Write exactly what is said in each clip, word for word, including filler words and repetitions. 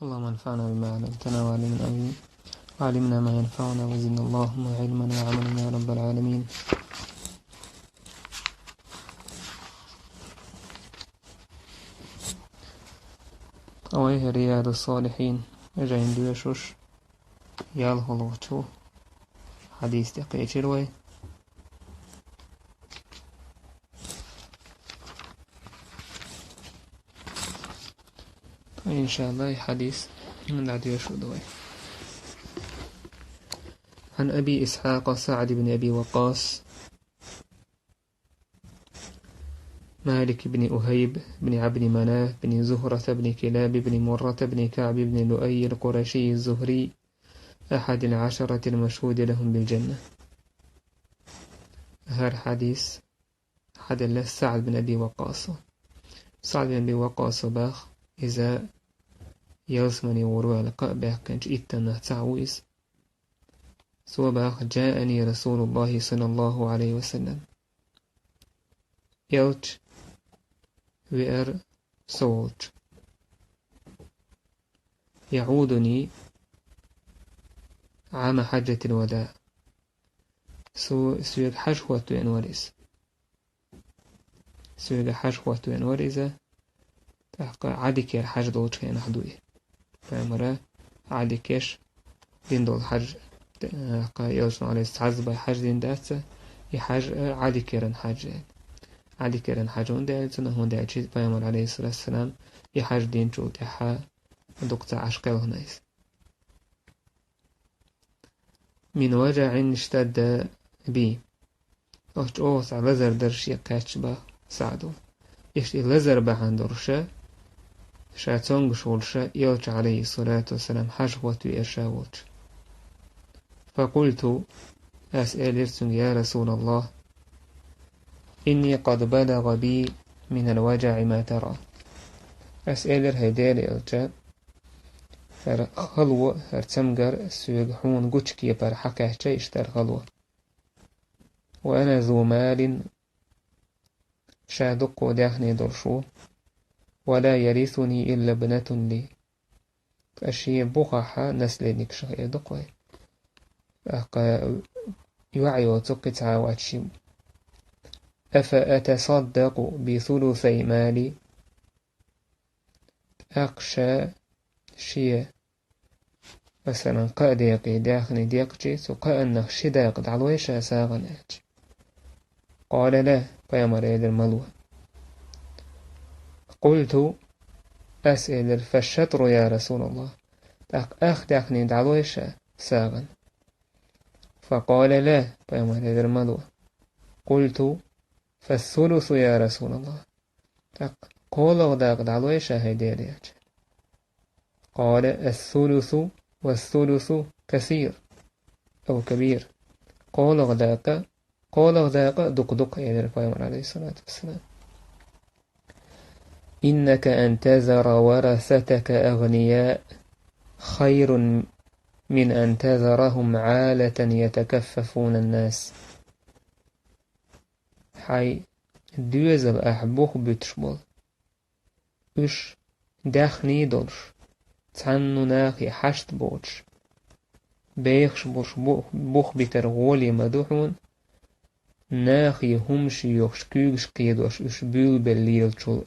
اللهم انفعنا بما علمتنا وعلمنا، وعلمنا ما ينفعنا وزدنا اللهم علما وعملا يا رب العالمين. Вай Риядус-Салихин жайна доьшуш ялхалгӀачу хьадис тӀе кхечира вай. Ткъа, иншааллахӀ, хьадис дӀадоьшур ду вай. عن أبي إسحاق سعد بن أبي وقاص، مالك بن أهيب بن عبد مناف بن زهرة بن كلاب بن مرة بن كعب بن لؤي القرشي الزهري، أحد العشرة المشهود لهم بالجنة. ХӀара хьадис хьаделла СаӀд бин Аби Ваккъасо. СаӀд бин Аби Ваккъасо бах, иза ялсамане гӀорваьлла кхаъ баьккхинчу иттаннах цхьаъ ву иза. Цо бах: جاءني رسول الله صلى الله عليه وسلم. Элча веара со волчу. يعودني عام حجة الوداع. Со, соьга хьажа хӀотта веана вара иза. Соьга хьажа хӀотта веана вара иза. ТӀаккха Ӏадикера хьажа долчу хенахь ду и. Пайхамара Ӏадикеш дина долу хьажа, тӀаккха Элчано, алейхиссалам, цхьазза бай хьажа дина дац, и хьажа Ӏадикеран хьажа. Ӏадикеран хьажа хӀунда аьлла цунах, хӀунда аьлча Пайхамара, алейхиссалату вассалам, и хьажа динчул тӀаьхьа дукха ца Ӏаш кхелхина иза. من وجع اشتد بي. Оцу чӀогӀа цхьа лазар дара шен кхаьчча бах СаӀдо. Иштта и лазар бахьана долуша, ша цомгуш волуша, Элча, алейхиссалату вассалам, хьажа хӀотта веара ша волчу. فقلت, ас элира цуьнга: يا رسول الله، إني قد بلغ بي من الوجع ما ترى. Ас элира: хӀай Делан Элча, хӀара хало, хӀара цамгар соьга хьуна гучу кепара хьакхаьчча иштта хӀара хало. وأنا ذو مال, ша дуккха даьхни долуш ву. ولا يرثني إلا ابنة لي. Ткъа шен бухахь наследникаш хир ду-кх вай. ТӀаккха йоӀ йоцу кхин цхьа а вац шен. أفأتصدق بثلثي مالي. ТӀаккха ша шен, масалан, кхаа декъе даьхни декъчи, цу кхааннах ши дакъа дӀалой ша сагӀана аьлча. قال لا, Пайхамара элира: ма ло. قلت, ас элира: فالشطر يا رسول الله. ТӀаккха ах даьхни дӀалой ша сагӀана. فقال لا, Пайхамара элира: ма ло. قلت: فالثلث يا رسول الله. ТӀаккха кхоалгӀа дакъа дӀалой ша, хӀай Делан Элча. قال: الثلث والثلث كثير أو كبير. КхоалгӀа дакъа, кхоалгӀа дакъа дукха ду-кх, элира Пайхамара, алейхиссалату вассалам. إنك أن تذر ورثتك أغنياء خير من أن تذرهم عالة يتكففون الناس. Хьайн доьзал ахь бух буьтуш болу, уьш даьхни долуш, цхьанна нахе хьашт боцуш, бехаш болуш бу-, бух битар гӀоле ма ду хьуна, нахе хӀумаш йоьхуш, куьйгаш кхедош уьш буьйлабелла лелачул.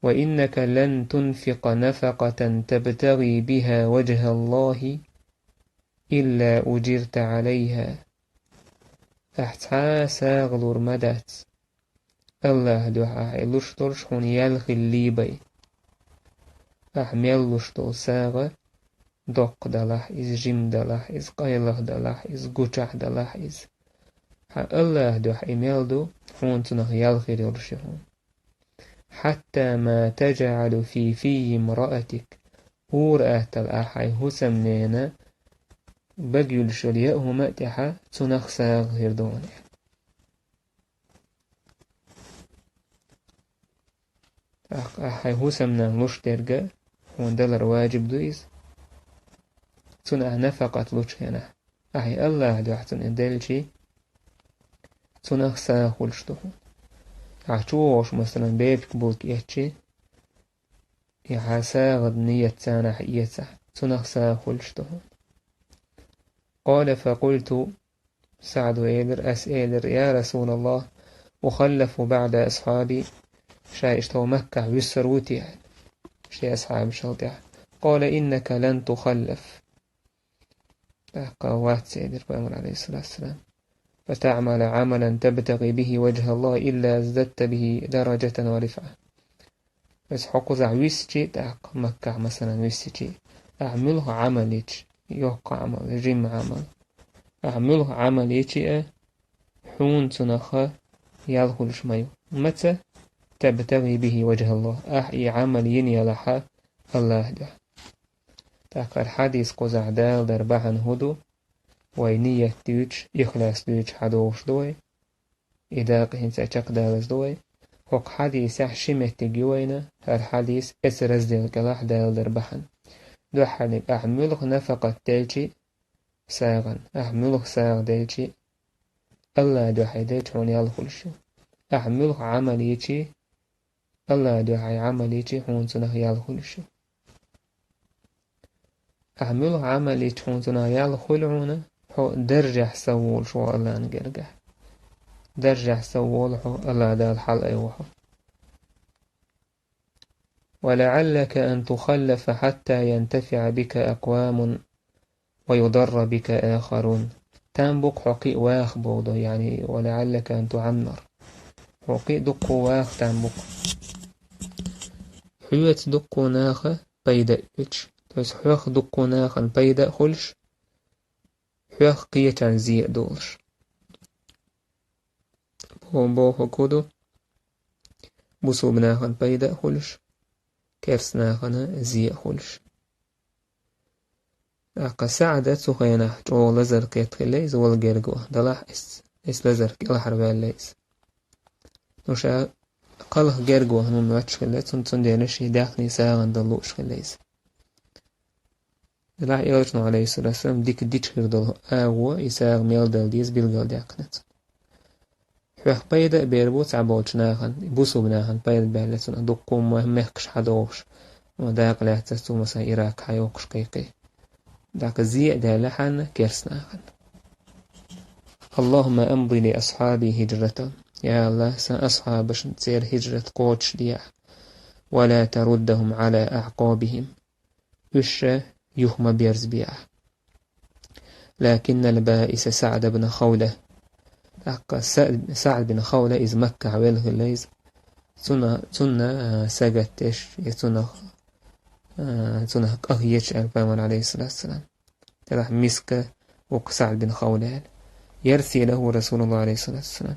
وإنك لن تنفق نفقة تبتغي بها وجه الله إلا أجرت عليها. Ахь цхьа а сагӀа лур ма дац, АллахӀан дуьхьа ахь и луш долуш хьуна ял хилла бен. Ахь мел луш долу сагӀа, доккха далахь иза, жима далахь иза, къайлаха далахь иза, гучахь далахь иза, хьан АллахӀан дуьхьа и мел ду, хьуна цунах ял хир йолуш ю хьуна. حتى ما تجعل في في امرأتك. Ур-атталла ахь хьайн хӀусамненан бага юьллуш йолу яа хӀума а тӀехь цунах сагӀа хир ду хьуна. ТӀаккха ахь хьайн хӀусамнанна луш дерг хьуна далар ваджиб ду иза. Цунна ахь нафакъат лучу хенахь, ахь и АллахӀан дуьхьа цунна и делчи, цунах сагӀа хуьлуш ду хьуна. Ахь чу вогӀуш, масалан, бепиг-булка эцчи, и хьан сагӀа ният царна хьаэцахь, цунах сагӀа хуьлуш ду хьуна. قال فقلت, СаӀда элира, ас элира: يا رسول الله، أخلف بعد أصحابي؟ Ша иштта Маккахь вуьссур ву те шен асхьабашал тӀаьхьа? قال: إنك لن تخلف. ТӀаккха вац, элира пайхамара, عليه الصلاة والسلام, فتعمل عملا تبتغي به وجه الله إلا ازددت به درجة ورفعة. Иза хьо кхузахь виссичи, тӀаккха Маккахь, масалан, виссичи, ахьа муьлха Ӏамал йичи, йоккха Ӏамал, жима Ӏамал, ахьа муьлха Ӏамал йичи а, хьуна цунах ял хуьлуш ма ю. Маца? تبتغي به وجه الله. Ахьа и Ӏамал йина елахь АллахӀан дуьхьа. ТӀаккха хӀара хьадис кхузахь даладар бахьана хӀун ду? Вай ният дуьйцуш, ихлас дуьйцуш хьадогӀуш ду вай. И дакъа хӀинца чекхдалаза ду вай. ХӀокху хьадисехь ши меттиг ю вайна, хӀара хьадис эцу раздел кӀелахь даладар бахьана. Дуьххьарлиг, ахьа муьлха нафакъат делчи сагӀан, ахьа муьлха сагӀа делчи, АллахӀан дуьхьа делчи хьуна ял хуьлуш ю. Ахьа муьлха Ӏамал йичи, АллахӀан дуьхьа Ӏамал йичи, хьуна цунах ял хуьлуш ю. Ахьа муьлха Ӏамал йичи, хьуна цунах ял хуьлу хьуна, хьо даржехь сов волуш ву АллахӀан гергахь. Даржехь сов волу хьо, АллахӀ Дала хьалаайву хьо. ولعلك أن تخلف حتى ينتفع بك أقوام ويضر بك آخرون. Там бу-кх хьо кхин а ваха боху ду, яъни, ولعلك أن تعمر. Хьо кхин а дуккха ваха там бу-кх. Хьоьца дуккха наха пайда а оьцуш. То есть хьох дуккха нахана пайда а хуьлуш, хьох кхечарна зе а долуш. Бо-, бохург хӀун ду? Бусулба нахана пайда а хуьлуш, керста нахана зе а хуьлуш. ТӀаккха СаӀда цу хенахь чӀогӀа лазар кхетта хилла иза, вала герга ван. Делахь иза, иза лазар кӀелхьарваьлла иза. Ну, ша кхалха герга ван хӀума моьттуш хилла, цун-, цундела шен даьхни сагӀина дан лууш хилла иза. Делахь элчано, عليه الصلاة والسلام, дика дича хир долу агӀо, и сагӀа мел дала деза билгалдаьккхина цунна. Хьох пайда а бер бу цхьаболчу нахана, бусулба нахана пайда баьлла цунах, дуккха а ма-, мехкаш хьадогӀуш, ма дакъа лаьцна цу, масала, Ирак хьайоккхуш кхайкхий. ТӀаккха зе а даьлла хьанна керста нахана. اللهم امض لأصحابي هجرتهم. Я АллахӀ, сан асхьабашна церан хӀижрат кхочушде ахь. ولا تردهم على أعقابهم. Уьш ша юха ма берзабе ахь. لكن البائس سعد بن خولة. ТӀаккха Са-, СаӀд бин Хавла иза Маккахь велла хилла иза. Цунна, цунна, а, сагатдеш, я цунах, а, цунах къахьоьгуш аьлла пайхамара, عليه الصلاة والسلام. Делахь миска ву-кх СаӀд бин Хавла аьлла. يرثي له رسول الله عليه الصلاة والسلام.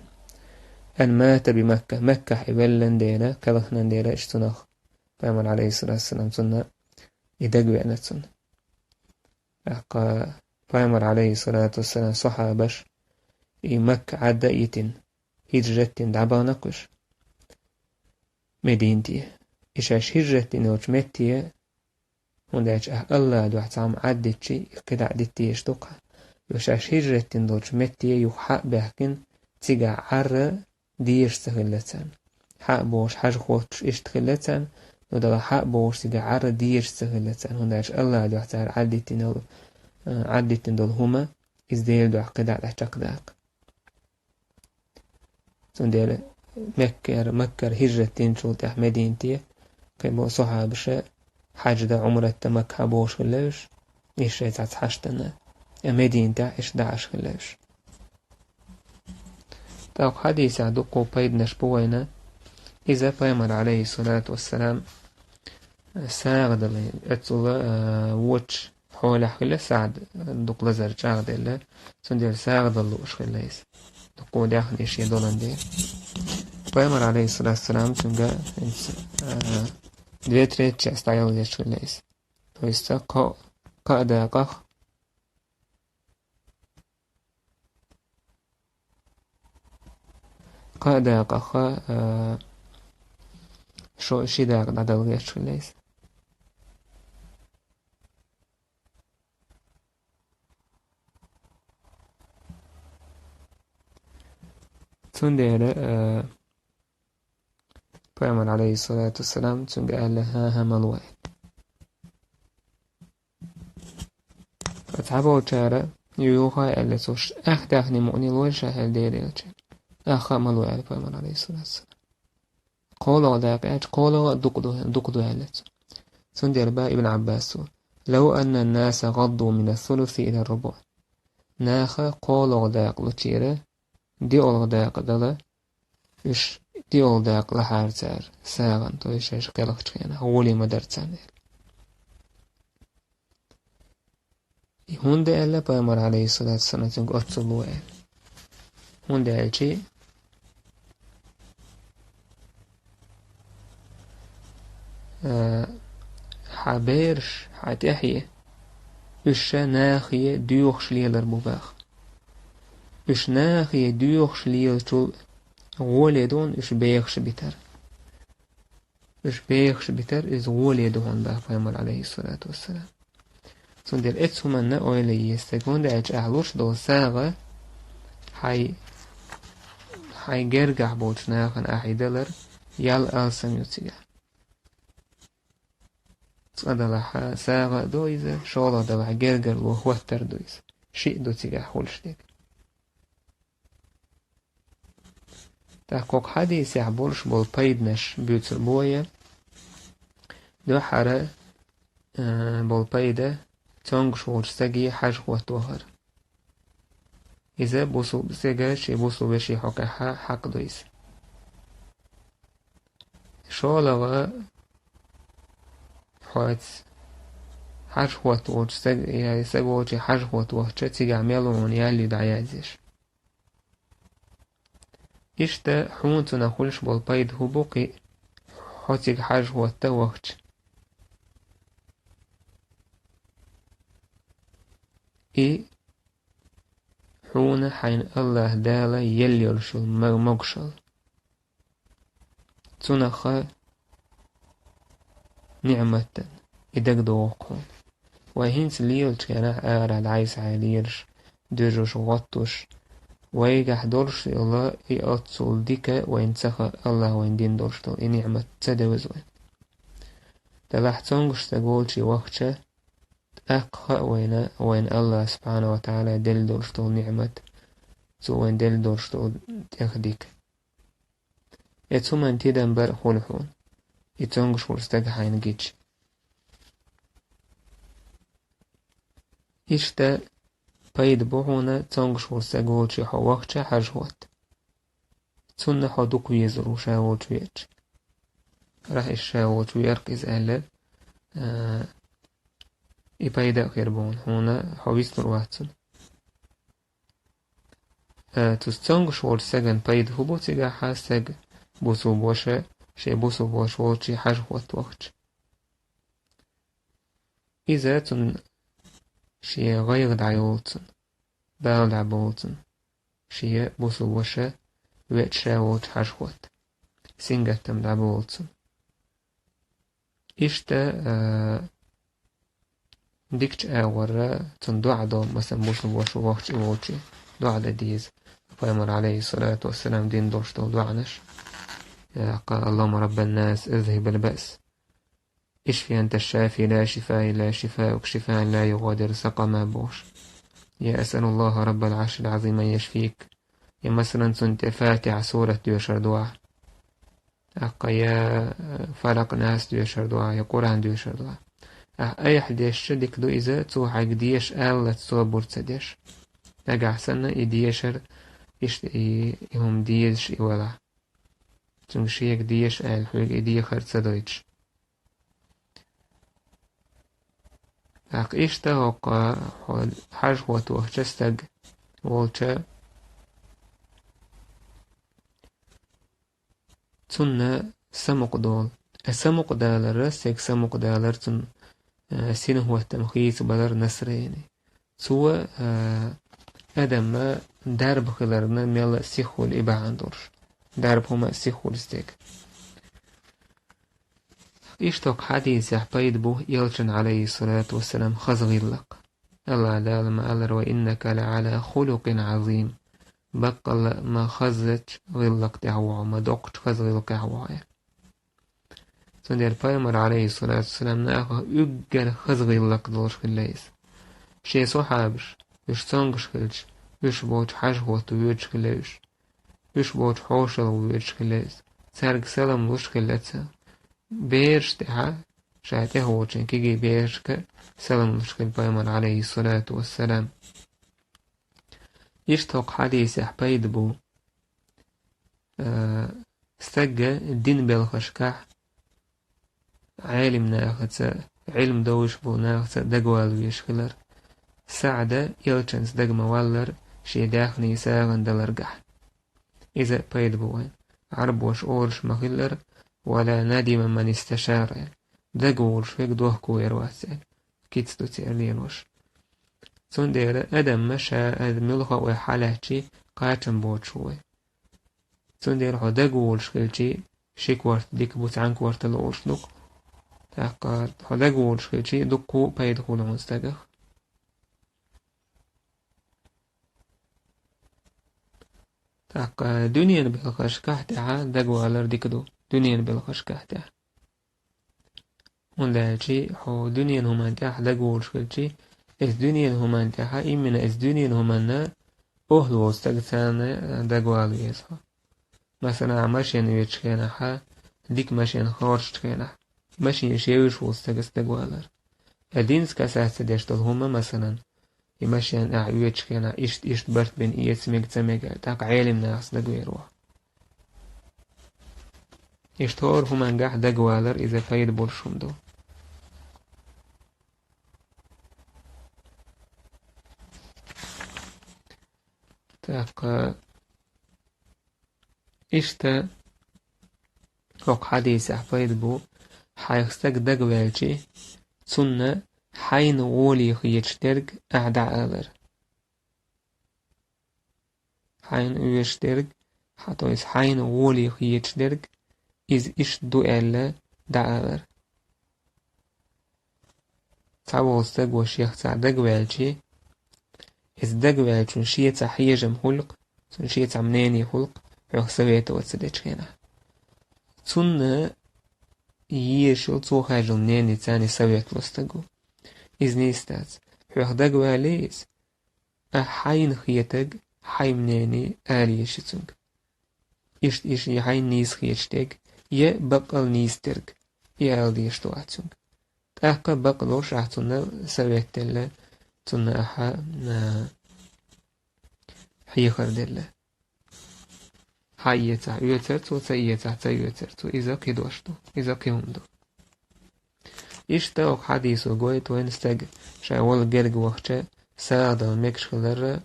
أن مات بمكة. Маккахь и веллан дела, кхелхинан дела, иштта цунах пайхамара, عليه الصلاة والسلام, цунна и дагавеана цунна. ТӀаккха пайхамар, عليه الصلاة والسلام, сахьабаш и Макка Ӏадда а йитина, хӀижрат дина дӀабахана-кх уьш Мединате. И шаьш хӀижрат дина йолчу метте, хӀунда аьлча ахь АллахӀан дуьхьа цхьамма Ӏаддитчи, и кхидӀа а дита дезаш ду-кх хьан. Йо, шаьш хӀижрат дина долчу метте юха хьа а баьхкина, цигахь Ӏарра дезаш ца хилла царна. Хьа а бохуш, хьажа хоттуш иштта хилла царна, но делахь хьа а бохуш, цигахь Ӏарра дезаш ца хилла царна, хӀунда аьлча АллахӀан дуьхьа цара Ӏаддитина йолу, а, Ӏаддитина долу хӀума, иза Делан дуьхьа кхидӀа а дӀачекхдаккха. Цундела Меккара, Маккара хӀижрат динчул тӀаьхьа Мединате кхин болу сахьабаша хьаьж дан, Ӏумрат дан Макка хьабохуш хилла уьш, иштта шайн цхьацца хьаштана, я Мединатехь иштта дахьаш хилла уьш. ТӀаккха хьадисехь дуккха пайданаш бу вайна. Иза пайхамар, عليه الصلاة والسلام, сагӀа дале, оццула, а, вочу хьолехь хилла СаӀд, дукха лазар чӀагӀделла, цундела сагӀа дала лууш хилла иза. Дуккха даьхни шен долан де. Пайхамар, عليه الصلاة والسلام, цуьнга, а, две трети часть дӀаялла дезаш хилла иза. То есть, кхо-, кхаа дакъах Кхаа дакъах, а, шо-, ши дакъа дӀадала гӀерташ хилла иза. Цундела, а, Пайхамар, алейхиссалату вассалам, цуьнга аьлла: «ХӀан-хӀа, ма ло», — аьлла. Ткъа цхьаболчара юха аьлла цо: «Ш-, ахьа даьхни мукъане лой ша хьел дерригача». «Ахьа а ма ло», — аьлла Пайхамар, алейхиссалату вассалам. «КхоалагӀа дакъа аьлча, кхоалагӀа а дукха ду, дукха ду», — аьлла цо. Цундела баьхкаб Ибн Ӏаббаса: «لو أن الناس غضوا من الثلث إلى الربع». Наха кхоалагӀа дакъа лучуьра диълагӀа дакъа дала, уьш диълагӀа дакъа лахьара цара сагӀан, то есть шаьш кхелхачу хенахь, гӀоле ма дара царна, аьлла. И хӀунда аьлла Пайхамар, алейхиссалату вассалам, цуьнга оццул ло аьлла? ХӀунда аьлча, а, хьан бераш, хьан тӀаьхье, уьш ша нахе доьхуш лелар бу боху. Уьш нахе доьхуш лелачул гӀоле ду хьуна уьш бехаш битар. Уьш бехаш битар иза гӀоле ду хьуна боху Пайхамар, алейхиссалату вассалам. Цундела оцу хӀуманна ойла е еза стага, хӀунда аьлча ахьа луш долу сагӀа хьайн, хьайн гергахь болчу нахана ахьа далар ял алсам ю цигахь. Цкъа далахь сагӀа а ду иза, шолгӀа далахь гергарло хӀоттар а ду иза. Шиъ ду цигахь хуьлуш дерг. ТӀаккха хӀокху хьадисехь болуш болу пайданаш буьйцур бу вай. Дуьххьара, а, болу пайда цомгуш волчу стаге хьажа хӀотта вахар. Иза бусулба стеган шен бусулба вешин хьокъехь хьакъ ду иза. ШолгӀа, хьоьца хьажа хӀотта волчу стаг-, я стаг волчу хьажа хӀотта вахча, цигахь мел ву хьуна ял ю дӀаязъеш. Иштта хьуна цунах хуьлуш болу пайда хӀун бу кхин, хьо цига хьажа хӀотта вахча? И хьуна хьайна АллахӀ Дала елла йолуш йолу ма-, могушалла. Цунах ниӀматан и дагадогӀу хьуна. Вай хӀинца лелачу хенахь арахь дӀасахьа лелаш, дуьжуш, гӀоттуш, вайгахь долуш йолу и оццул дика вайна ца хаьа, АллахӀа вайна дина долуш долу и ниӀмат ца девза вайна. Делахь цомгуш стаг волчу вахча, тӀаккха хаьа вайна, вайна АллахӀа субхьанаху ва тагӀала делла долуш долу ниӀмат, цо вайна делла долуш долу тӀех дика. Оцу хӀуманна тидам бар а хуьлу хьуна, и цомгуш волу стаг хьайна гича. Иштта пайда бу хьуна цомгуш волу стаг волчу хьо вахча хьажа хӀотта. Цунна хьо дукха везар ву ша волчу веача. Рахь иша ша волчу веарх иза аьлла, а, и пайда а хир бу хьуна, хьуна хьо вистур вац цунна. Э, цу цомгуш волчу стагана пайда хӀун бу цигахь, стаг бусулба ваша, шен бусулба ваша волчу хьажа хӀотта вахча? Иза цунна шен гӀайгӀа дӀайолу цунна, бала дӀаболу цунна, шен бусулба ваша веача ша волчу хьажа хӀотта, сингаттам дӀаболу цунна. Иштта, а, дикачу агӀора цунна доӀа до, масала, бусулба ваша вахча и волчу доӀа дан деза. Пайхамар, алейхиссалату вассалам, дина долуш долу доӀанаш. Я Ка-, اللهم رب الناس، اذهب البأس، اشف أنت الشافي، لا شفاء إلا شفاؤك، شفاء لا يغادر سقما бохуш. Я أسأل الله رب العرش العظيم أن يشفيك. Я, масалан, цунна тӀе Фатихьа сурат доьшур ду ахь. ТӀаккха я, э, Фалакъ, Нас доьшур ду ахь, я Къуръан доьшур ду ахь. Ахь айхьа дешча дика ду иза, цо хьайга деша аллалц собар ца деш. Нагахь санна и дешар, иштта и, и хӀума дезаш и валахь. Цуьнга шега деша аьлла, хьоьга и дехар ца дойтуш. ТӀаккха иштта хӀокху хьо хьажа хӀотта вахча стаг волча, цунна самукъа долу. Э, самукъа далар, стеган самукъа далар цунна, э, синхӀоттам хийцабалар, настроение. Цо, э, адамна дарба хиларна мел сиххуьлу и бахьана долуш. Дарба хӀума а сиххуьлу стеган. Иштта хӀокху хьадисехь пайда бу элчан, алейхиссалату вассалам, хаза гӀиллакх. АллахӀ Дала ма-аллара: «وإنك لعلى خلق عظيم». Баккъалла а ма хазачу гӀиллакх тӀехь ву хьо, ма доккхачу хаза гӀиллакхехь ву хьо, аьлла. Цундела пайхамар, алейхиссалату вассалам, нахах уггар хаза гӀиллакх долуш хилла иза. Шен сахьабаш, уьш цомгуш хилча, уьш болчу хьажа хӀотто воьдуш хилла уьш. Уьш болчу хьошалгӀа воьдуш хилла иза. Цаьрга салам луш хилла цо. Бераш тӀехьа, ша тӀехволчун кегий берашка салам луш хилла пайхамар, алейхиссалату вассалам. Иштта хӀокху хьадисехь пайда бу, а, стага дин белхашкахь Ӏелим нахаца, Ӏилма довзуш болу нахаца дагавала везаш хилар. СаӀда элчанца дага ма-валлара шен даьхний сагӀина даларгахь. Иза пайда бу вайн. Ӏарбоша олуш ма-хиллара: «Ва ла надима ман исташара», аьлла. Дагаволуш верг дохко вер вац аьлла. Кица ду церан лелош. Цундела адамна ша, адам муьлхха а вай хьалаьцчи, кхачам боцуш ву вай. Цундела хьо дагаволуш хилчи, ши корта дика бу, цхьана корта лоруш ду-кх. ТӀаккха хьо дагаволуш хилчи, дуккха а пайда хуьлу хьуна стагах. ТӀаккха дуьненан белхашкахь тӀехьа дагавалар дика ду, дуьненан белхашкахь тӀехьа. ХӀунда аьлча хьо дуьненан хӀуманна тӀехь дагаволуш хилчи, иза дуьненан хӀуманна тӀехь, именно иза дуьненан хӀуманна охьа волу стаг царна дагавала веза хьо. Масала, ахь машен оьцучу хенахь, дика машен хоржучу хенахь, машен шевзаш волу стагца дагавалар. Ткъа динца касаьрца деш долу хӀума, масала, и машен ахь оьцучу хенахь иштта, иштта барт бина эца мега, ца мега аьлла, тӀаккха Ӏелим нахаца дагавер ву хьо. Иштта хӀора хӀумангахь дагавалар иза пайда болуш хӀума ду. ТӀаккха иштта хӀокху хьадисехь пайда бу, хьайх стаг дагаваьлчи, цунна хьайна гӀоле хеташ дерг ахь дӀаалар. Хьайна оьшуш дерг, хьа-, то есть хьайна гӀоле хеташ дерг, иза иштта ду аьлла дӀаалар. Цхьаволу стаг ву шех цхьаъ дагаваьлчи, иза дагаваьллачун шен цхьа хьежам хуьлу-кх, цуьнан шен цхьа мнение хуьлу-кх, хьох советоваться дечу хенахь. Цунна езаш йолу цо хаьржина мнение царна советло стаг ву. Иза нийса дац. Хьох дагаваьлли иза, ахь хьайна хетарг, хьайн мнение ала еза цуьнга. Иштта, иштта я хьайна нийса хеташ дерг, я баккъал нийса дерг, и ала дезаш ду ахь цуьнга. ТӀаккха бакъ долуш ахь цунна совет делла, цунна ахьа, а, хьехар делла. Хьаэцахь оьцура цо, ца эцахь ца оьцура цо. Иза кхин дош ду, иза кхин хӀума ду. Иштта оха хьадисо гойту вайна стаг ша вала герга вахча, сагӀа дала мегаш хиларра,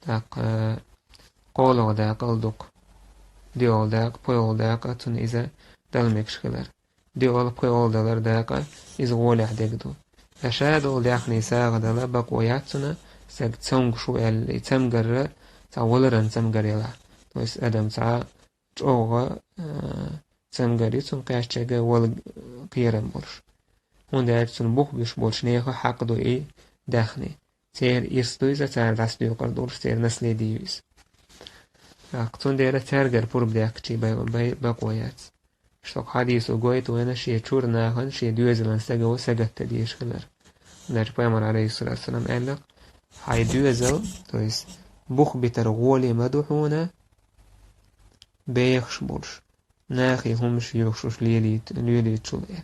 тӀаккха кхоалгӀа дакъа а ду-кх, доьалгӀа дакъа, пхоьалгӀа дакъа цунна иза дала мегаш хилар. ДоьалгӀа, пхоьалгӀа далар дакъа иза гӀолехь дерг ду. Ткъа ша долу даьхний сагӀа дала бакъо яц цунна, стаг цомгуш ву аьлла, и цамгарра цхьа валаран цамгар ялахь. То есть адам цхьа чӀогӀа, а, цамгар ю цунна кхаьчча, вала кхерам болуш. ХӀунда аьлча цунна бух буьйш болчу нехан хьакъ ду и даьхний. Церан ирс ду иза, цара дӀасадоькъур долуш, церан наследие ю иза. ТӀаккха цундела цаьргара пурба даьккхича бай-, бай-, бакъо яц. Иштта хӀокху хьадисо гойту вайна шен чуьра нахана шен доьзалан стага ву сагатта дезаш хилар. ХӀунда аьлча пайхамар, алейхиссалату вассалам, аьлла: «Хьайн доьзал, то есть бух битар гӀоле ма ду хьуна, бехаш болуш, нахе хӀумаш юхуш уьш лелийта-, лелийтачул», аьлла.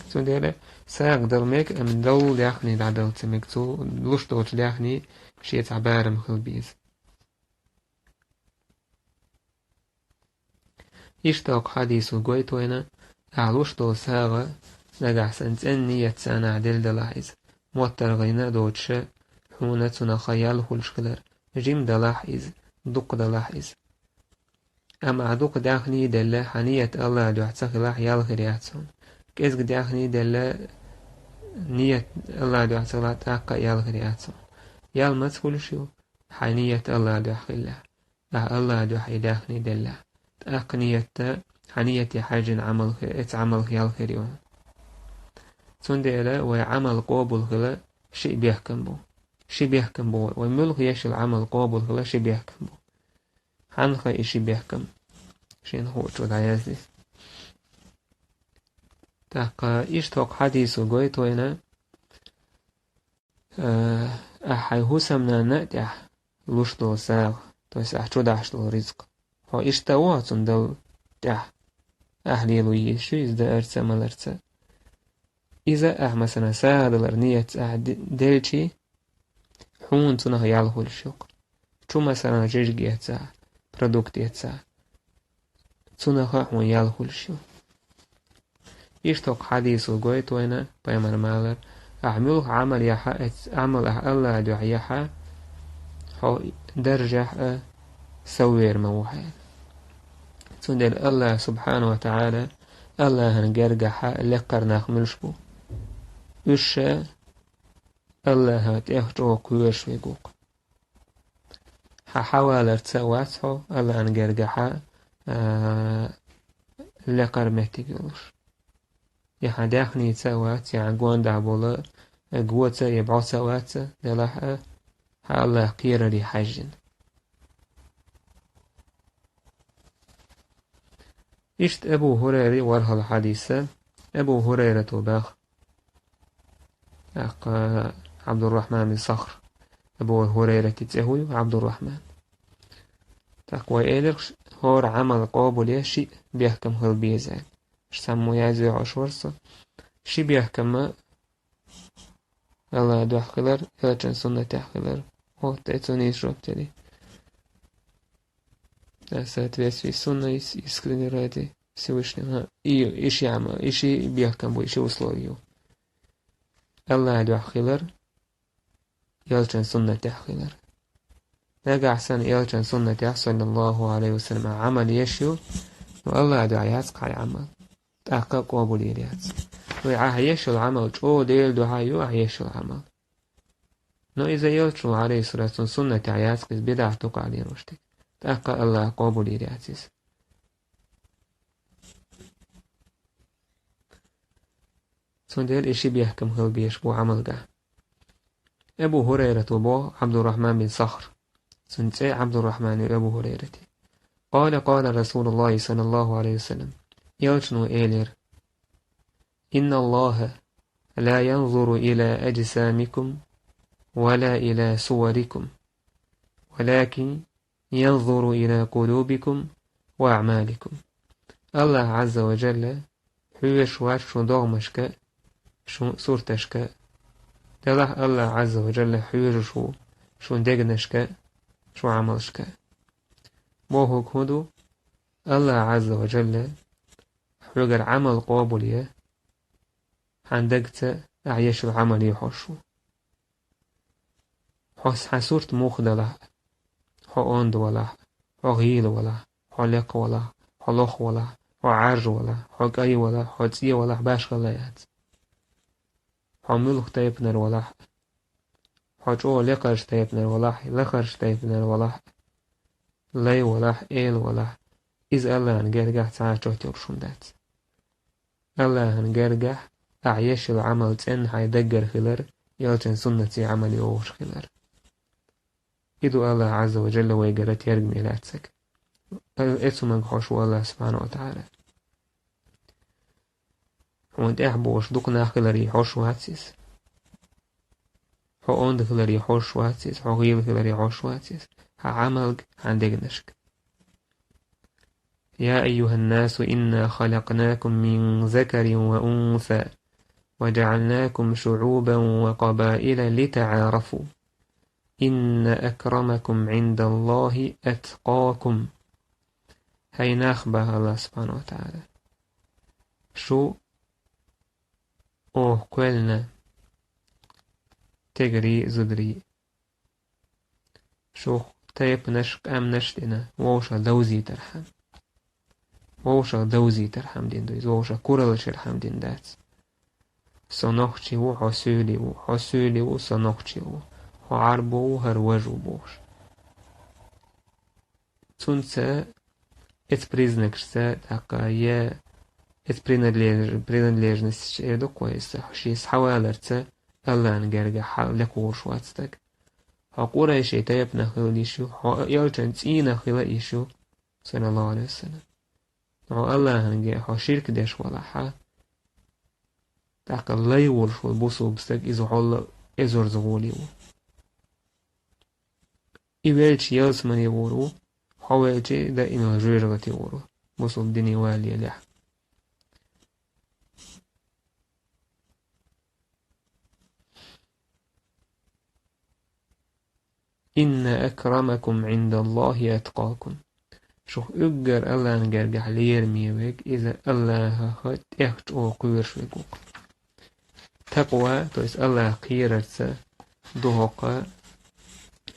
Цундела сагӀа дала мега, амма долу даьхний дӀадала ца мега, цо луш долчу даьхний шен цхьа барам хила беза. Иштта хӀокху хьадисо гойту вайна, ахь луш долу сагӀа, нагахь санна цӀена ният санна ахь делла далахь иза, моттаргӀина а доцуша, хьуна цунах ял хуьлуш хилар, жима далахь иза, дукха далахь иза. Амма ахь дукха даьхний а делла, хьан ният Аллах дуьхьа ца хилахь, ял хир яц хьуна. КӀезиг даьхний а делла, ният Аллах дуьхьа ца хилахь, тӀаккха а ял хир яц хьуна. Ял маца хуьлуш ю? Хьайн ният Аллах дуьхьа хилахь. Ахь Аллах дуьхьа и даьхний деллахь, тӀаккха ниятта, хьан нияте хьаьжжина Ӏамал хи-, эца Ӏамалх ял хир ю. Цундела вай Ӏамал къобал хила шиъ бехкам бу. Ши бехкам бу вай. Вай муьлха еш йолу Ӏамал къобал хила ши бехкам бу. Хьанна хаьа и ши бехкам? Шена хуучо дӀаязде. ТӀаккха иштта хӀокху хьадисо гойту вайна, э, ахь хьайн хӀусамнанна а тӀехь луш долу сагӀа, то есть ахь чудахьаш долу ризкъ. Хьо иштта а ву хьо цунна дала тӀехь, ахь лело йиш ю иза даарца а, маларца а. Иза ахь, масала, сагӀа далар ниятца ахь де-, делчий, хьуна цунах ял хуьлуш ю-кх. Чу, масала, жижиг эцахь, продукт эцахь, цунах а хьуна ял хуьлуш ю. Иштта хӀокху хьадисо гойту вайна, пайхамар ма аллара: «Ахь муьлха Ӏамал яхь а, эц-, Ӏамал ахь АллахӀан дуьхьа яхь а, хьо даржехь а соввер ма ву хьо». Цундела АллахӀ субхьанаху ва таӀала, АллахӀан гергахь а лекхара нах муьлш бу? Уьш ша АллахӀан тӀех чӀогӀа кхоьруш верг ву-кх. Хьан хьаваларца а вац хьо АллахӀан гергахь а, а, лекхара меттиг йолуш. Я хьан даьхница а вац, я хьан гондахь болу гоца а, я бӀоса а вац, делахь а, хьан АллахӀ кхераре хьаьжжина. Иштта Абу ХӀурайри ворхӀалгӀа хьадиса, Абу ХӀурайрато баха, тӀаккха Ӏабдуррахьман бин Сахр, Абу ХӀурайрата цӀе хӀу ю Ӏабдуррахьман. ТӀаккха вай элира, хӀора Ӏамал къобалъе шиъ бехкам хила беза аьлла. Ша цхьаммо яздо хьожуш вара со. Ши бехкам АллахӀан дуьхьа хилар, элчан суннатехь хилар. Вот, тӀе цунна иза жоп дели. Да, в соответствии с сунной, искренне ради Всевышнего. И, и ши Ӏамал, и ши бехкам бу, и ши условие ю. АллахӀан дуьхьа хилар, элчан суннатехь хилар. Нагахь санна элчан суннатехь, саллаллаху Ӏалайхи ва саллам, Ӏамал еш ю, но АллахӀан дуьхьа яц-кх хьайн Ӏамал, тӀаккха а къобалъер яц. Вай ахь еш йолу Ӏамал чӀогӀа Делан дуьхьа ю, ахь еш йолу Ӏамал. Но иза элчано, Ӏалайхиссалату, суннатехь яц-кх, иза бидӀат ду-кх ахь лелош дерг, тӀаккха а АллахӀа къобалъер яц иза. Цундела и ши бехкам хила безаш бу Ӏамалгахь. Абу ХӀурайрата боху, Ӏабдуррахьман бин Сахр. Цуьнан цӀе Ӏабдуррахьман ю Абу ХӀурайрата. Къала, къала Расулуллахи саллаллаху Ӏалайхи ва саллам. Элчано элира: «Инна Аллаха ла янзуру ила аджсамикум ва ла ила суварикум, валакин янзуру ила къулубикум ва аӀмаликум». АллахӀ Ӏазза ва Джалла хьоьжуш вац шун догӀмашка, шун сурташка. Делахь АллахӀ Ӏазза ва Джалла хьоьжуш ву шун дегнашка, шун Ӏамалшка. Бохург хӀун ду? АллахӀ Ӏазза ва Джалла хьоьгара Ӏамал къобалъе, хьан дагца ахь еш йолу Ӏамал е хьожуш ву. Хьо, хьан сурт муха далахь а, хьо онда валахь а, хьо гӀийла валахь а, хьо лекха валахь а, хьо лоха валахь а, хьо Ӏаржа валахь а, хьо кӀай валахь а, хьо цӀе валахь а, башхалла яц. Хьо муьлха тайпанара валахь а, хьо чӀогӀа лекхарчу тайпанара валахь а, лахарчу тайпанара валахь а, лай валахь а, эла валахь а, иза АллахӀан гергахь цхьа а чот йолуш хӀума дац. АллахӀан гергахь ахь еш йолу Ӏамал цӀенна хьайн даггара хилар, элчан суннатца Ӏамал йохуш хилар. И ду АллахӀ Ӏазза ва Джалла вайгара тергаме лаьцнарг. Э, эцу мага хьожуш ву АллахӀ субхьанаху ва таӀала. Хьуна тӀехь бохуш дукха нах хиларе хьожуш вац иза. Хьо онда хиларе хьожуш вац иза, хьо гӀийла хиларе хьожуш вац иза. Хьан Ӏамалга, хьан дегнашка. يا أيها الناس إنا خلقناكم من ذكر وأنثى وجعلناكم شعوبا وقبائل لتعارفوا إن أكرمكم عند الله أتقاكم. ХӀай нах, боху АллахӀа субхьанаху ва таӀала, шу оха кхоьллина тӀегӀарий, зударий. Шух тайпанаш, къаьмнаш а дина, вовшах довзийтархьама. Вовшах довзийтархьама дина ду иза, вовшах кураллашъярхьама дина дац. Со нохчи ву, хьо суьйли ву, хьо суьйли ву, со нохчи ву, хьо Ӏарбо ву, хӀара вож ву бохуш. Цунца, эцу признакашца, тӀаккха я эцу принадлеж-, принадлежностьца эр ду-кх вай иза, шен схьаваларца АллахӀан гергахь хьал лекха гӀур вац стаг. Хьо къурайшийн тайпанах хила йиш ю, хьо элчан цӀийнах хила йиш ю, саллаллаху Ӏалайхи ва саллам. Хьо АллахӀан гергахь хьо ширк деш валахь а, ТӀаккха лай волуш волу бусулба стаг иза хьолла эзарза гӀоле ву. И велча ялсамане гӀур ву, хьо велча даимал жоьжахате гӀур ву, бусулба дине валлалехь. «Инна акрамакум Ӏиндаллахи аткъакум». Шух уггар Аллахьан гергахь лераме верг, иза Аллахьах тӀех чӀогӀа кхоьруш верг ву. Такъва, то есть Аллахь кхерарца ду хӀокху,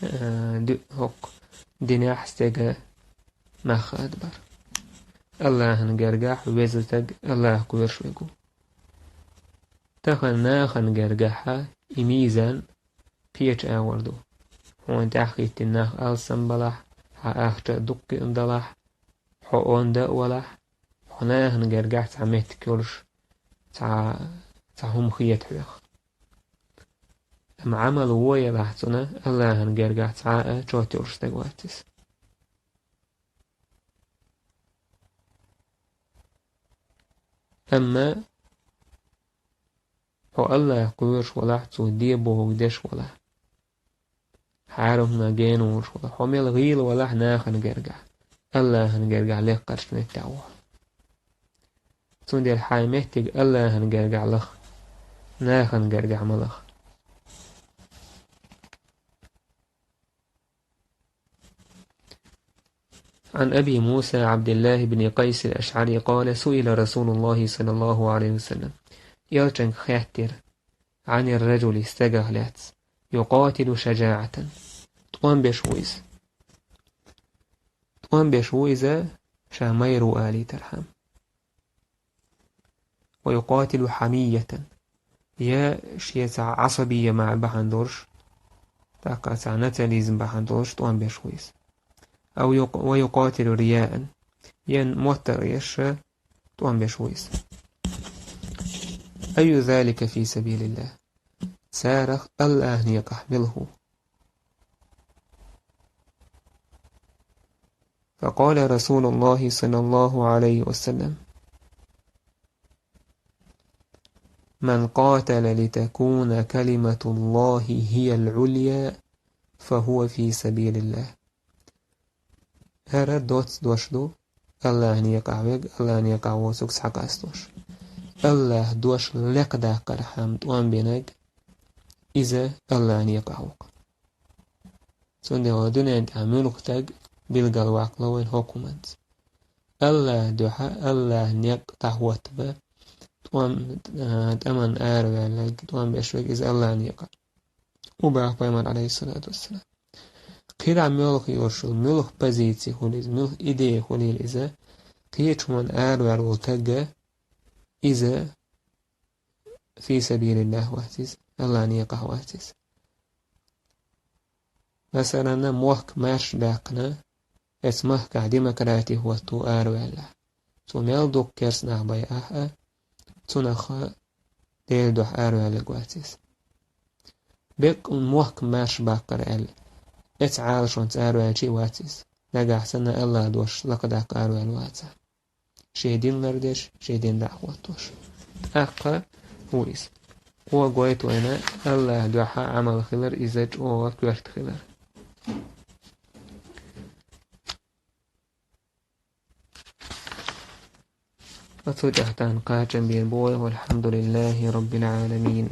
э, ду хӀокху динехь стеган нах хадабар. Аллахьан гергахь веза стаг Аллахьах кхоьруш верг ву. Тахана нахана гергахьа и мизан кхечу агӀор ду. Хьуна тӀаьхьахӀиттина нах алсам балахь, хьан ахча дуккха а далахь, хьо онда а валахь, хьо нахана гергахь цхьа меттиг йолуш, цхьа, цхьа хӀума хета хьоьх. Амма Ӏамал вон ялахь цунна, Аллахьан гергахь цхьа а чот йолуш стаг вац иза. Амма хьо Аллахьах кхоьруш валахь, цо де бохург деш валахь, хьарам хӀуманах гена волуш валахь, хьо мел гӀийла валахь нахана гергахь, Аллахьан гергахь лекхарчу меттехь ву хьо. Цундела хьайн меттиг Аллахьан гергахь лаха, нахана гергахь ма лаха. عن أبي موسى عبد الله بن قيس الأشعري قال: سئل رسول الله صلى الله عليه وسلم. Элчанга хаьттира: عن الرجل, стагах лаьцна, يقاتل شجاعة, тӀом беш ву иза. ТӀом беш ву иза, ша майра ву алийтархьама. ويقاتل حمية, я шен цхьа Ӏасабия мегар бахьана долуш, тӀаккха цхьа национализм бахьана долуш тӀом беш ву иза. أو يق-, ويقاتل رياء, я моттаргӀа еш тӀом беш ву иза. أي ذلك في سبيل الله؟ Царах Аллахьан некъахь мила ву? فقال رسول الله صلى الله عليه وسلم: من قاتل لتكون كلمة الله هي العليا فهو في سبيل الله. ХӀара доцца дош ду, Аллахьан некъахь верг, Аллахьан некъахь воцург схьакъастош. Аллахьан дош лекхадаккхархьама тӀом бинарг, иза Аллахьан некъахь ву-кх. Цундела дуьнен тӀехь муьлхха стаг билгалваккхало вайн хӀокху хӀуманца. Аллахьан дуьхьа, Аллахьан некъ дӀахӀоттабан, тӀом-, а, тӀаман араваьлларг, тӀом беш верг, иза Аллахьан некъахь ву боху пайхамара, Ӏалайхиссалату вассалам. КхидӀа муьлхха йолуш йолу, муьлхха позици хуьлийла иза, муьлхха идея хуьлийла иза, кхечу хӀуманна араваьлла волу стаг, иза фи сабилиллахь вац иза, Аллахьан некъахь вац иза. Масалан, мохк марша баьккхина, эцу махкахь демократи хӀотто араваьлла. Цо мел дукха керста нах байахь а, цунах Делан дуьхьа араваьлларг вац иза. Беккъа мохк марша баккхара аьлла, эцу Ӏалашонца араваьлча а вац иза. Нагахь санна Аллахьан дош лакхадаккха араваьлла вацахь. Шен дин лардеш, шен дин дӀахӀоттош. ТӀаккха ву иза. Кхо гойту вайна Аллахьан дуьхьа Ӏамал хилар, иза чӀогӀа коьрта хилар. Ткъа цу тӀехь тахана кхачам бийр бу вай, валхьамдулиллахи раббил Ӏаламин.